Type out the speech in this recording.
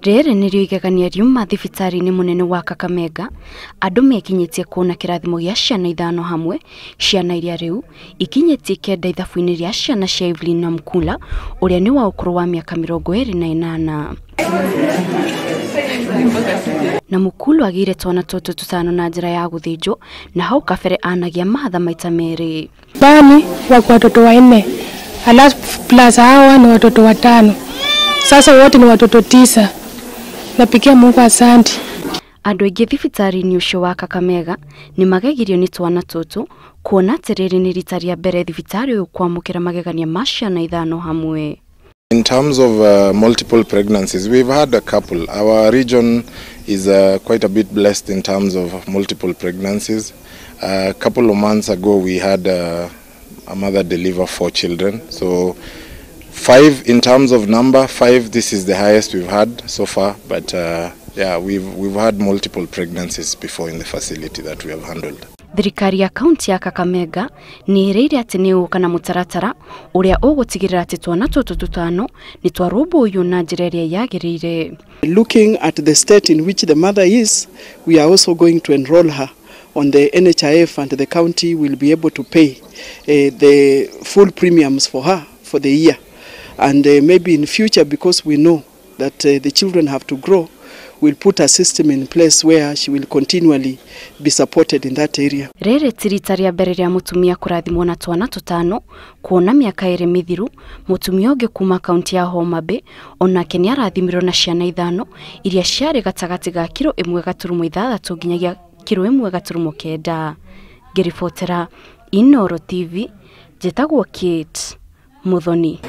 Rĩrĩ nĩrĩo igegania riuma thibitarĩ-inĩ mũnene wa Kakamega, andũ mekinyĩtie kuona kĩrathimo gĩa ciana 5 hamwe, ciana iria rĩu ikinyĩtie 9 ithabu-inĩ rĩa ciana cia Evelyn Namukula ũrĩa nĩ wa ũkũrũ wa mĩaka 28. Namukulu agĩire twana tũtũ 5 na njĩra ya gũthĩnjwo na hau kabere anagia mahatha maita 2. Bani wako watoto 4, alafu plus hawa ni watoto 5. Sasa wote ni watoto 9. Napigia Mungu asante. Andũ aingĩ thibitarĩ-inĩ ũcio wa Kakamega nĩ magegirio nĩ twana tũtũ kuona atĩ rĩrĩ nĩ rita rĩa mbere thibitarĩ ũyũ kwamũkĩra magegania ma ciana 5 hamwe. In terms of multiple pregnancies, we've had a couple. Our region is quite a bit blessed in terms of multiple pregnancies. A couple of months ago, we had a mother deliver 4 children. So 5 in terms of number, 5, this is the highest we've had so far. But yeah, we've had multiple pregnancies before in the facility that we have handled. Thirikari ya kaunti ya Kakamega nĩ ĩrĩire atĩ nĩ ĩgũka na mũtaratara ũrĩa ũgũtigĩrĩra atĩ twana tũtũ 5 nĩ twarũmbũiyo na njĩra ĩrĩa yagĩrĩire. Looking at the state in which the mother is, we are also going to enroll her on the NHIF, and the county will be able to pay the full premiums for her for the year. And maybe in future, because we know that the children have to grow, we'll put a system in place where she will continually be supported in that area. Rĩrĩ ti rita rĩa mbere rĩa mũtumia kũrathimwo na twana 5, kuona mĩaka 2 mĩthiru mũtumia ũngĩ kuma kaunti ya Homa Bay onake nĩ arathimirwo na ciana 5 iria ciarĩ gatagatĩ ga kiro 1.6 nginyagia kiro 1.9. Ngĩribotera Inooro TV, njĩtagwo Kate Muthoni.